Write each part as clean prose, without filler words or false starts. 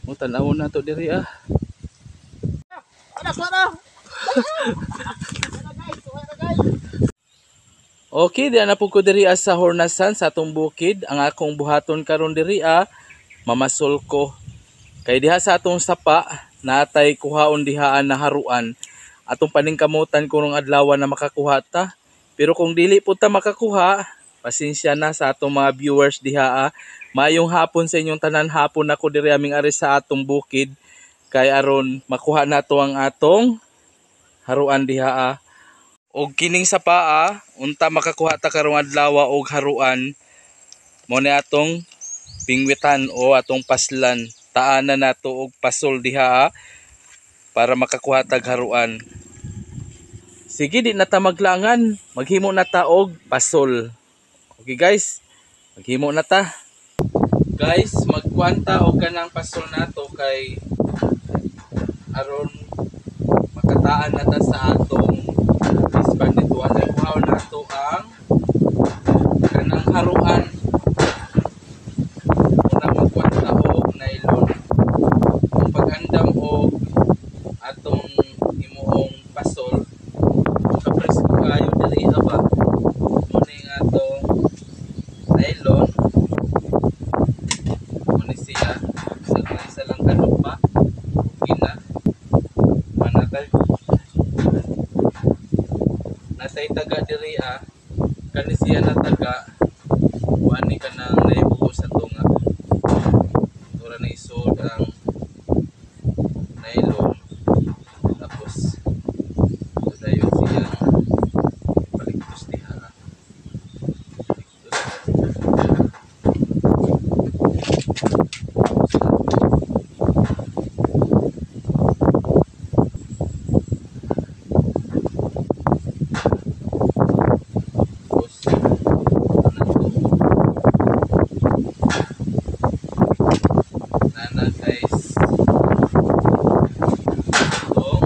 Mo tan-awon na to diri ah. Okay, di na po ko diri ah sa Hornasan sa atong bukid. Ang akong buhaton karon diri ah, mamasol ko. Kay diha sa atong sapa, natay kuhaon dihaan na haruan. Atong paningkamutan kunong adlaw na makakuha ta. Pero kung dili po ta makakuha, pasensya na sa atong mga viewers diha ah. Maayong hapon sa inyong tanan, hapon ako diri aming ari sa atong bukid kay aron makuha nato ang atong haruan diha ah. Og kining sa paa, unta makakuha ta karong adlaw og haruan, mo ni atong pingwitan o atong paslan. Taan na nato og pasol diha ah, para makakuha tag haruan. Sige, di na ta maglangan, maghimo na ta og pasol. Okay guys, maghimo na ta. Guys, magkuanta og kanang pasol nato kay aron makataan na ta sa atong ispan dito. At kuhaon nato ang kanang haruan. Una magkuanta og nylon. Ang pag-andam og atong himuong pasol, kapresko kayo diri aba. Muna yung atong nylon. Muna siya. Sa isa lang kalupa. Okay na. Manatay. Natay taga diri ah. Kani siya nataga. Kuani ka nang naibugo sa tunga. Tura na isod ang nylon. Tapos dayon siyang ipaligtos diha. Paligtos. Tapos ano to? Nana guys. Itong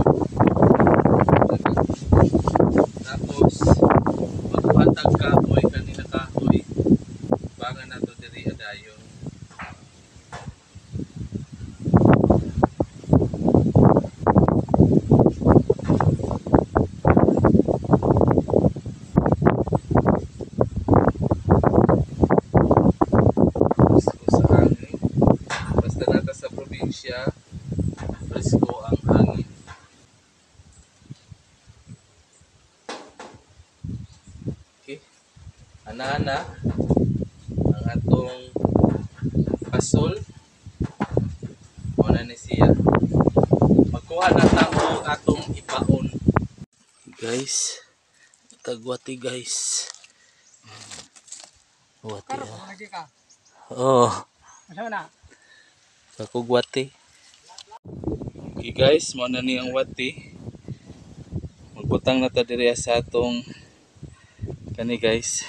tapos magpatag kahoy kanina kahoy bangan nato diri adayon. Presko sa hangin. Basta nata sa probinsya, presko ang hangin. Okay. Ana-ana ang atong pasol. Muna ni siya. Magkuha na ta og atong ipaon. Guys, tagwati guys. Wati ah. Lagi ka. Oh, Ano na? kakugwati. Okay guys, mao na ni ang wati. Magbutang na ta diri sa atong kani guys.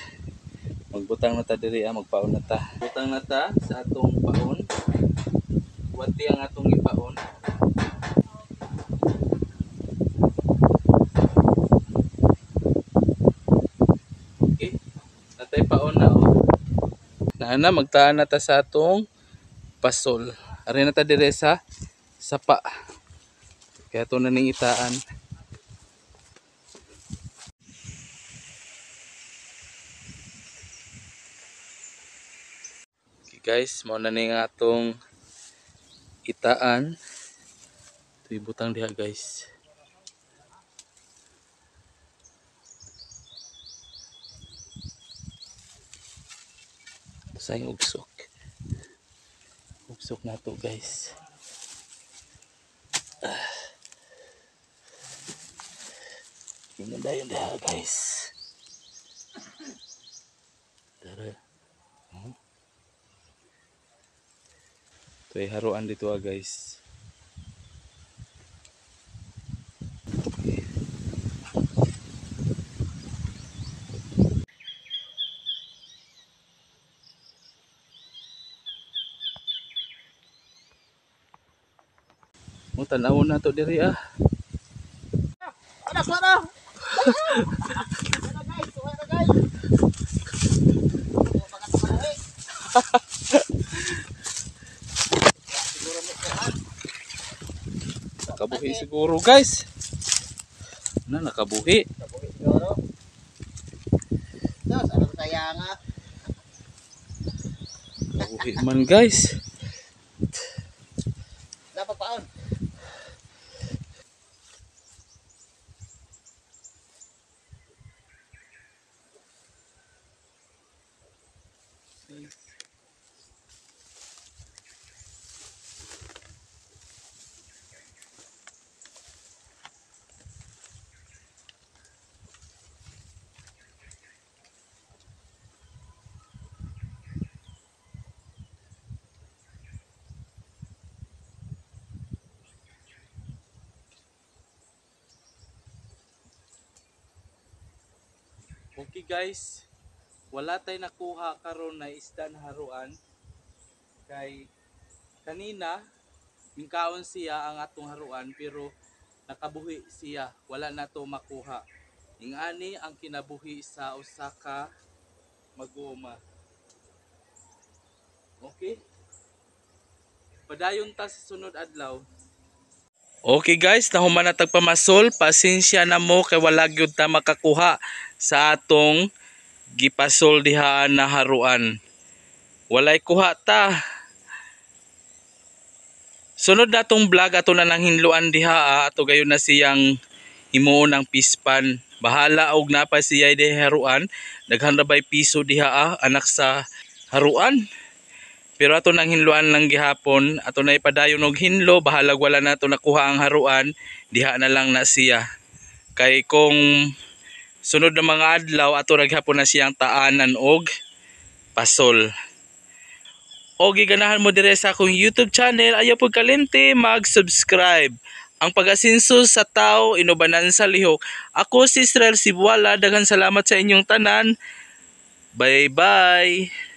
Magbutang na ta diri ah, magpaon na ta. Butang na ta sa atong paon. Wati ang atong ipaon. Okay. Natay paon na oh. Naana magtaan na ta sa atong pasol. Ari na ta diri sa sapa. Kaya ito na ning itaan. Okay guys, mao na ning atong itaan. Ito ibutang diha guys. Sa yung ugsok. Ugsok na to guys. Tingnan dayon diha guys. Tara. Ito ay haruan dito ah guys. Okay. Mo tan-awon na to diri ah. Ano na? Ano guys? Ano guys? Nakabuhi siguro, guys. Na nakabuhi. Kabuhi siguro. Dos, ano kaya nga? Nakabuhi man, guys. Dapat paon. Okay guys, wala tay nakuha karon na isda na haruan kay kanina mingkaon siya ang atong haruan pero nakabuhi siya, wala na to makuha. Ingani ang kinabuhi sa usa ka mag-uuma. Okay? Padayon ta sa sunod adlaw. Okay guys, nahuman na tagpamasol, pasensya na mo kay wala gyud ta makakuha sa atong gipasol diha na haruan. Walay kuha ta. Sunod na tong vlog ato na nang hinluan diha, ato gayon na siyang himuon ang pispan. Bahala og napa siya diha haruan, daghan ra bay piso diha anak sa haruan. Pero ato nang hinluan lang gihapon, ato na ipadayon og hinlo, bahalag wala na ato nakuha ang haruan, diha na lang na siya. Kay kung sunod na mga adlaw ato ra gihapon na siyang taanan og pasol. O giganahan mo dire sa akong YouTube channel, ayaw pud kalimti mag-subscribe. Ang pag-asinso sa tao inubanan sa lihok. Ako si Israel Sibuala, daghan salamat sa inyong tanan. Bye bye.